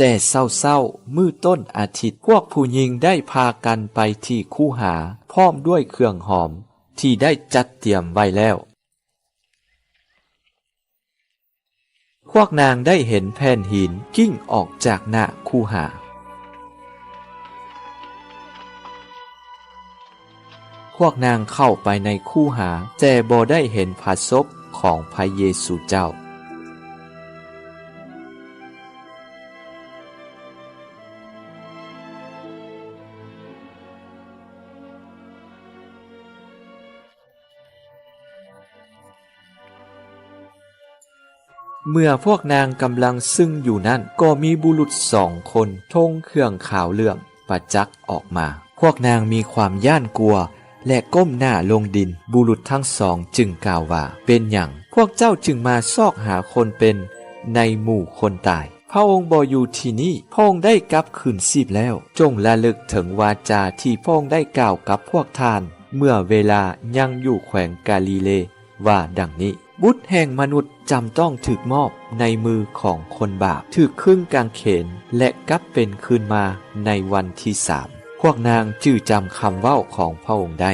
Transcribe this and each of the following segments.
ແຕ່ເຊົ້າໆ ມື້ຕົ້ນອາທິດ, ພວກຜູ້ຍິງໄດ້ພາກັນໄປທີ່ຄູຫາ ພ້ອມດ້ວຍເຄື່ອງຫອມທີ່ໄດ້ຈັດຕຽມໄວ້ແລ້ວ. ພວກນາງໄດ້ເຫັນແຜ່ນຫີນກິ້ງອອກຈາກໜ້າຄູຫາ. ພວກນາງເຂົ້າໄປໃນຄູຫາ, ແຕ່ບໍ່ໄດ້ເຫັນພະສົບຂອງພະເຢຊູເຈົ້າ. ເມື່ອພວກນາງກຳລັງຊຶ້ງຢູ່ນັ້ນ, ກໍມີບຸລຸດສອງຄົນ ໂທງເຄື່ອງຂາວເຫຼືອງປະຈັກອອກມາ. ພວກນາງມີຄວາມຢ້ານກົວ ແລະ ກົ້ມໜ້າລົງດິນ. ບຸລຸດທັງສອງຈຶ່ງກ່າວວ່າ, ເປັນຫຍັງພວກເຈົ້າຈຶ່ງມາຊອກຫາຄົນເປັນໃນໝູ່ຄົນຕາຍ? ພະອົງບໍ່ຢູ່ທີ່ນີ້, ພະອົງໄດ້ກັບຄືນຊີບແລ້ວ. ຈົ່ງລະລຶກເຖິງວາຈາທີ່ພະອົງໄດ້ກ່າວກັບພວກທ່ານ ເມື່ອເວລາຍັງຢູ່ແຂວງກາລີເລ ວ່າດັ່ງນີ້, ບຸດແຫ່ງມະນຸດຈຳຕ້ອງຖືກມອບໃນມືຂອງຄົນບາບ, ຖືກຄຶງກາງເຂນ ແລະ ກັບເປັນຄືນມາໃນວັນທີສາມ. ພວກນາງຈື່ຈຳຄຳເວົ້າຂອງພະອົງໄດ້.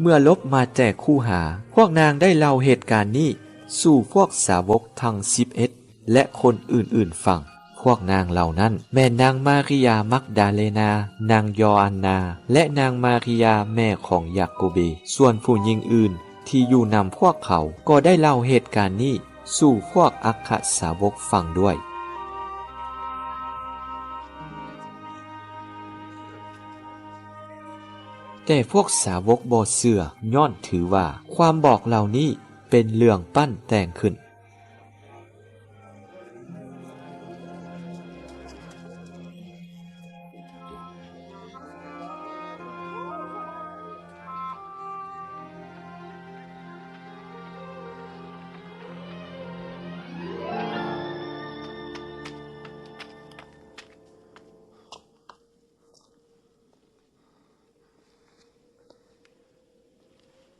ເມື່ອຫຼົບມາແຕ່ຄູຫາ, ພວກນາງໄດ້ເລົ່າເຫດການນີ້ສູ່ພວກສາວົກທັງສິບເອັດ ແລະ ຄົນອື່ນໆຟັງ. ພວກນາງເຫຼົ່ານັ້ນແມ່ນນາງມາຣິຍາມັກດາເລນາ, ນາງໂຢອັນນາ ແລະ ນາງມາຣິຍາແມ່ຂອງຢາໂກເບ. ສ່ວນຜູ້ຍິງອື່ນ ທີ່ຢູ່ນຳພວກເຂົາກໍໄດ້ເລົ່າເຫດການນີ້ສູ່ພວກອັກຄະສາວົກຟັງດ້ວຍ. ແຕ່ພວກສາວົກບໍ່ເຊື່ອ, ຍ້ອນຖືວ່າຄວາມບອກເຫຼົ່ານີ້ເປັນເລື່ອງປັ້ນແຕ່ງຂຶ້ນ.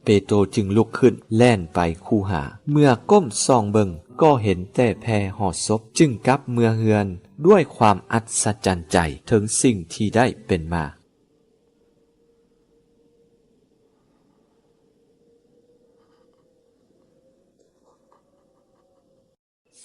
ເປໂຕຈຶ່ງລຸກຂຶ້ນແລ່ນໄປຄູຫາ. ເມື່ອກົ້ມສ່ອງເບິ່ງກໍເຫັນແຕ່ແພຫໍສົບ, ຈຶ່ງກັບເມືອເຮືອນດ້ວຍຄວາມອັດສະຈັນໃຈເຖິງສິ່ງທີ່ໄດ້ເປັນມາ.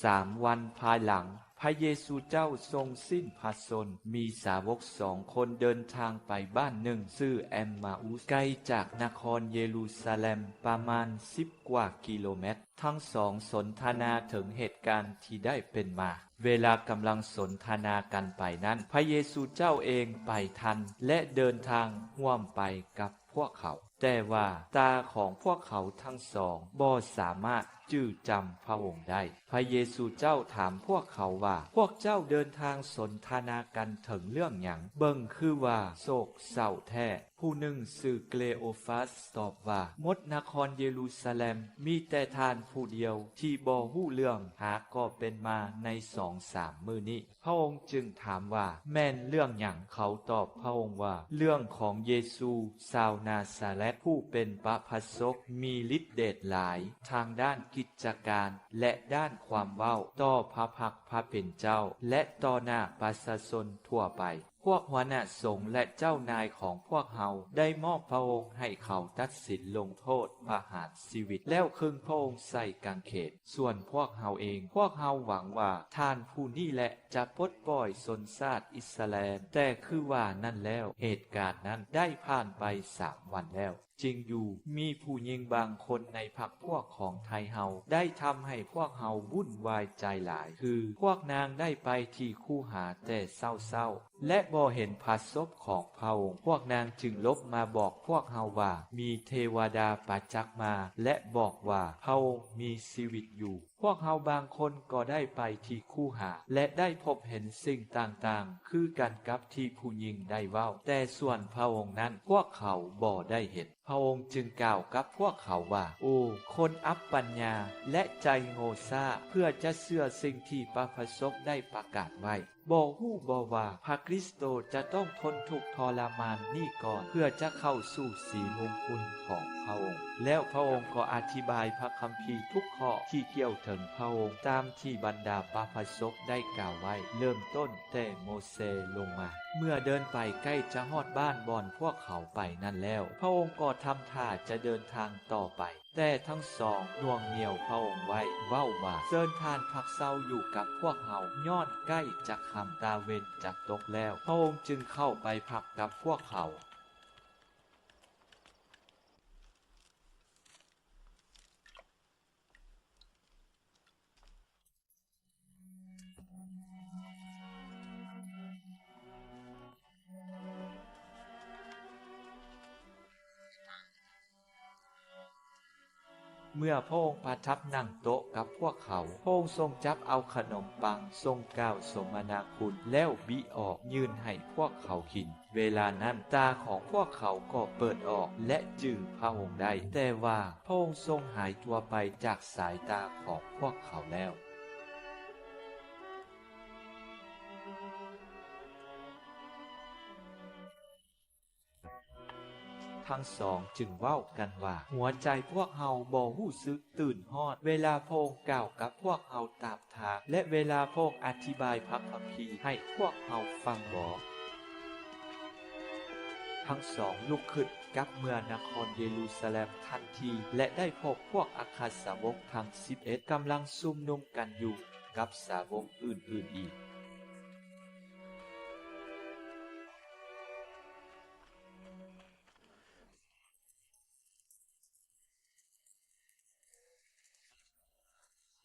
ສາມວັນພາຍຫຼັງ, ພະເຢຊູເຈົ້າຊົງສິ້ນພະຊົນ, ມີສາວົກສອງຄົນເດີນທາງໄປບ້ານໜຶ່ງຊື່ແອມມາອຸສ, ໄກຈາກນະຄອນເຢຣູຊາແລັມປະມານສິບກວ່າກິໂລແມັດ. ທັງສອງສົນທະນາເຖິງເຫດການທີ່ໄດ້ເປັນມາ. ເວລາກຳລັງສົນທະນາກັນໄປນັ້ນ, ພະເຢຊູເຈົ້າເອງໄປທັນ ແລະ ເດີນທາງຮ່ວມໄປກັບພວກເຂົາ. ແຕ່ວ່າຕາຂອງພວກເຂົາທັງສອງບໍ່ສາມາດຈື່ຈຳພະອົງໄດ້. ພະເຢຊູເຈົ້າຖາມພວກເຂົາວ່າ, ພວກເຈົ້າເດີນທາງສົນທະນາກັນເຖິງເລື່ອງຫຍັງ? ເບິ່ງຄືວ່າໂສກເສົ້າແທ້. ຜູ້ໜຶ່ງຊື່ເກລໂອຟາສຕອບວ່າ, ໝົດນະຄອນເຢຣູຊາແລັມມີແຕ່ທ່ານຜູ້ດຽວທີ່ບໍ່ຮູ້ເລື່ອງ, ຫາກໍເປັນມາໃນສອງສາມມື້ນີ້. ພະອົງຈຶ່ງຖາມວ່າ, ແມ່ນເລື່ອງຫຍັງ? ເຂົາຕອບພະອົງວ່າ, ເລື່ອງຂອງເຢຊູຊາວນາຊາແຣດ ຜູ້ເປັນປະພາສົກ, ມີລິດເດດຫຼາຍທາງດ້ານກິດຈະການ ແລະ ດ້ານຄວາມເວົ້າຕໍ່ພະພັກພະເປັນເຈົ້າ ແລະ ຕໍ່ໜ້າປະຊາຊົນທົ່ວໄປ. ພວກຫົວໜ້າສົງ ແລະ ເຈົ້ານາຍຂອງພວກເຮົາໄດ້ມອບພະອົງໃຫ້ເຂົາຕັດສິນລົງໂທດປະຫານຊີວິດ ແລ້ວຄຶງພະອົງໃສ່ກາງເຂນ. ສ່ວນພວກເຮົາເອງ, ພວກເຮົາຫວັງວ່າທ່ານຜູ້ນີ້ແຫຼະຈະປົດປ່ອຍຊົນຊາດອິດສະຣາແອນ. ແຕ່ຄືວ່ານັ້ນແລ້ວ, ເຫດການນັ້ນໄດ້ຜ່ານໄປສາມວັນແລ້ວ. ຈິງຢູ່, ມີຜູ້ຍິງບາງຄົນໃນພັກພວກຂອງໄທເຮົາໄດ້ທຳໃຫ້ພວກເຮົາວຸ່ນວາຍໃຈຫຼາຍ, ຄືພວກນາງໄດ້ໄປທີ່ຄູຫາແຕ່ເຊົ້າໆ ແລະ ບໍ່ເຫັນພະສົບຂອງພະອົງ. ພວກນາງຈຶ່ງຫຼົບມາບອກພວກເຮົາວ່າ ມີເທວະດາປະຈັກມາ ແລະ ບອກວ່າພະອົງມີຊີວິດຢູ່. ພວກເຮົາບາງຄົນກໍໄດ້ໄປທີ່ຄູຫາ ແລະ ໄດ້ພົບເຫັນສິ່ງຕ່າງໆ ຄືກັນກັບທີ່ຜູ້ຍິງໄດ້ເວົ້າ, ແຕ່ສ່ວນພະອົງນັ້ນ ພວກເຂົາບໍ່ໄດ້ເຫັນ. ພະອົງຈຶ່ງກ່າວກັບພວກເຂົາວ່າ, ໂອ ຄົນອັບປັນຍາ ແລະ ໃຈໂງ່ຊ້າ, ເພື່ອຈະເຊື່ອສິ່ງທີ່ພະພະສົກໄດ້ປະກາດໄວ້. ບໍ່ຮູ້ບໍວ່າພະຄຣິສໂຕຈະຕ້ອງທົນທຸກທໍລະມານນີ້ກ່ອນ ເພື່ອຈະເຂົ້າສູ່ສີມຸງຄຸນຂອງພະອົງ? ແລ້ວພະອົງກໍອະທິບາຍພະຄຳພີທຸກຂໍ້ທີ່ກ່ຽວເຖິງພະອົງ ຕາມທີ່ບັນດາພະພະສົກໄດ້ກ່າວໄວ້, ເລີ່ມຕົ້ນແຕ່ໂມເຊລົງມາ. ເມື່ອເດີນໄປໃກ້ຈະຮອດບ້ານບ່ອນພວກເຂົາໄປນັ້ນແລ້ວ, ພະອົງກໍທຳທ່າຈະເດີນທາງຕໍ່ໄປ. ແຕ່ທັງສອງໜ່ວງໜ່ຽວພະອົງໄວ້, ເວົ້າວ່າ, ເຊີນທ່ານພັກເຊົາຢູ່ກັບພວກເຮົາ, ຍ້ອນໃກ້ຈະຄ່ຳ, ຕາເວັນຈະຕົກແລ້ວ. ພະອົງຈຶ່ງເຂົ້າໄປພັກກັບພວກເຂົາ. ເມື່ອພະອົງປະທັບນັ່ງໂຕະກັບພວກເຂົາ, ພະອົງຊົງຈັບເອົາຂະໜົມປັງ, ຊົງກ່າວສົມມະນາຄຸນ, ແລ້ວບິອອກ, ຍື່ນໃຫ້ພວກເຂົາກິນ. ເວລານັ້ນຕາຂອງພວກເຂົາກໍເປີດອອກ ແລະ ຈື່ພະອົງໄດ້, ແຕ່ວ່າພະອົງຊົງຫາຍຕົວໄປຈາກສາຍຕາຂອງພວກເຂົາແລ້ວ. ທັງສອງຈຶ່ງເວົ້າກັນວ່າ, ຫົວໃຈພວກເຮົາບໍ່ຮູ້ສຶກຕື່ນຮອດ ເວລາພະອົງກ່າວກັບພວກເຮົາຕາມ ທາງ ແລະ ເວລາພະອົງອະທິບາຍພະຄຳພີໃຫ້ພວກເຮົາຟັງບໍ? ທັງສອງລຸກຂຶ້ນກັບເມືອນະຄອນເຢຣູຊາແລັມທັນທີ ແລະ ໄດ້ພົບພວກອັກຄະສາວົກທັງສິບເອັດກຳລັງຊຸມນຸມກັນຢູ່ກັບສາວົກອື່ນໆອີກ.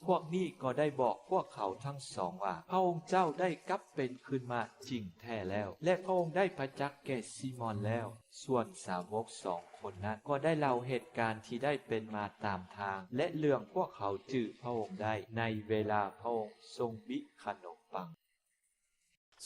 ພວກນີ້ກໍໄດ້ບອກພວກເຂົາທັງສອງວ່າ, ພະອົງເຈົ້າໄດ້ກັບເປັນຄືນມາຈິງແທ້ແລ້ວ ແລະ ພະອົງໄດ້ປະຈັກແກ່ຊີມອນແລ້ວ. ສ່ວນສາວົກສອງຄົນນັ້ນກໍໄດ້ເລົ່າເຫດການທີ່ໄດ້ເປັນມາຕາມທາງ ແລະ ເລື່ອງພວກເຂົາຈື່ພະອົງໄດ້ໃນເວລາພະອົງຊົງບິຂະໜົມປັງ.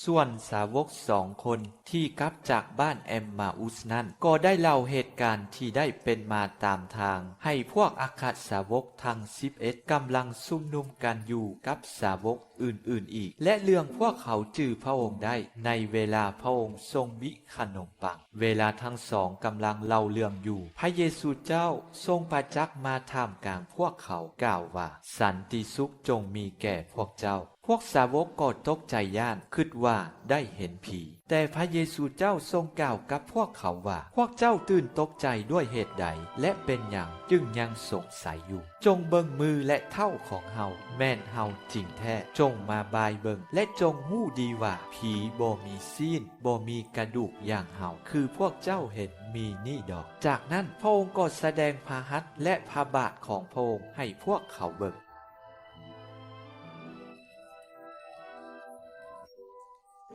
ສ່ວນສາວົກສອງຄົນທີ່ກັບຈາກບ້ານເອມມາອຸສນັ້ນ ກໍໄດ້ເລົ່າເຫດການທີ່ໄດ້ເປັນມາຕາມທາງ ໃຫ້ພວກອັກຄະສາວົກທັງສິບເອັດກຳລັງຊຸມນຸມກັນຢູ່ກັບສາວົກອື່ນໆອີກ ແລະ ເລື່ອງພວກເຂົາຈື່ພະອົງໄດ້ໃນເວລາພະອົງຊົງບິຂະໜົມປັງ. ເວລາທັງສອງກຳລັງເລົ່າເລື່ອງຢູ່, ພະເຢຊູເຈົ້າຊົງປະຈັກມາທ່າມກາງພວກເຂົາ, ກ່າວວ່າ, ສັນຕິສຸກຈົ່ງມີແກ່ພວກເຈົ້າ. ພວກສາວົກກໍຕົກໃຈຢ້ານ, ຄິດວ່າໄດ້ເຫັນຜີ. ແຕ່ພະເຢຊູເຈົ້າຊົງກ່າວກັບພວກເຂົາວ່າ, ພວກເຈົ້າຕື່ນຕົກໃຈດ້ວຍເຫດໃດ ແລະ ເປັນຫຍັງຈຶ່ງຍັງສົງໄສຢູ່? ຈົ່ງເບິ່ງມື ແລະ ເທົ້າຂອງເຮົາ, ແມ່ນເຮົາຈິງແທ້. ຈົ່ງມາບາຍເບິ່ງ ແລະ ຈົ່ງຮູ້ດີວ່າ ຜີບໍ່ມີຊີ້ນ, ບໍ່ມີກະດູກຢ່າງເຮົາ, ຄືພວກເຈົ້າເຫັນມີນີ້ດອກ. ຈາກນັ້ນພະອົງກໍສະແດງພະຫັດ ແລະ ພະບາດຂອງພະອົງໃຫ້ພວກເຂົາເບິ່ງ.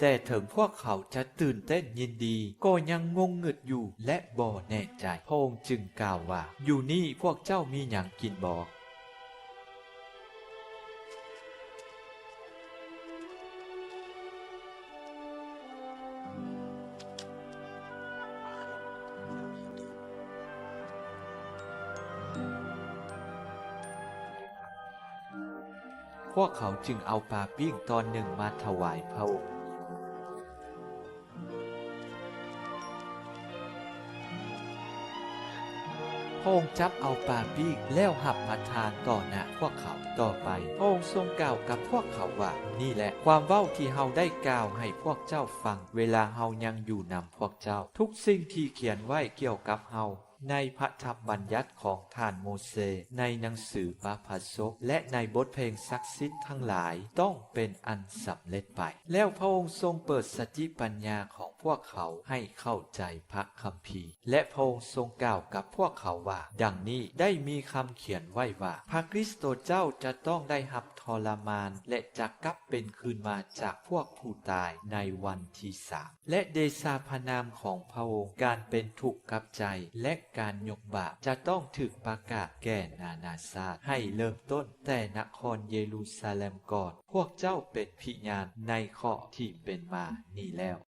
ແຕ່ເຖິງພວກເຂົາຈະຕື່ນເຕັ້ນຍິນດີ ກໍຍັງງົງງຶດຢູ່ ແລະ ບໍ່ແນ່ໃຈ. ພະອົງຈຶ່ງກ່າວວ່າ, ຢູ່ນີ້ພວກເຈົ້າມີຫຍັງກິນບໍ? ພວກເຂົາຈຶ່ງເອົາປາປີ້ງຕອນໜຶ່ງມາຖວາຍພະອົງ. ພະອົງຈັບເອົາປາປີ້ງແລ້ວຮັບປະທານຕໍ່ໜ້າພວກເຂົາ. ຕໍ່ໄປພະອົງຊົງກ່າວກັບພວກເຂົາວ່າ, ນີ້ແຫຼະຄວາມເວົ້າທີ່ເຮົາໄດ້ກ່າວໃຫ້ພວກເຈົ້າຟັງ ເວລາເຮົາຍັງຢູ່ນຳພວກເຈົ້າ. ທຸກສິ່ງທີ່ຂຽນໄວ້ກ່ຽວກັບເຮົາ ໃນພະທຳບັນຍັດຂອງທ່ານໂມເຊ, ໃນໜັງສືປະພາສົກ ແລະ ໃນບົດເພງສັກສິດທັງຫຼາຍ ຕ້ອງເປັນອັນສຳເລັດໄປ. ແລ້ວພະອົງຊົງເປີດສະຕິປັນຍາຂອງ ພວກເຂົາໃຫ້ເຂົ້າໃຈພະຄຳພີ ແລະ ພະອົງຊົງກ່າວກັບພວກເຂົາວ່າ, ດັ່ງນີ້ໄດ້ມີຄຳຂຽນໄວ້ວ່າ, ພະຄຣິສໂຕເຈົ້າຈະຕ້ອງໄດ້ຮັບທໍລະມານ ແລະ ຈະກັບເປັນຄືນມາຈາກພວກຜູ້ຕາຍໃນວັນທີສາມ. ແລະ ເດຊາພະນາມຂອງພະອົງ, ການເປັນທຸກກັບໃຈ ແລະ ການຍົກບາບ ຈະຕ້ອງຖືກປະກາດແກ່ນານາຊາດ, ໃຫ້ເລີ່ມຕົ້ນແຕ່ນະຄອນເຢຣູຊາແລັມກ່ອນ. ພວກເຈົ້າເປັນພະຍານໃນເຄາະທີ່ເປັນມານີ້ແລ້ວ.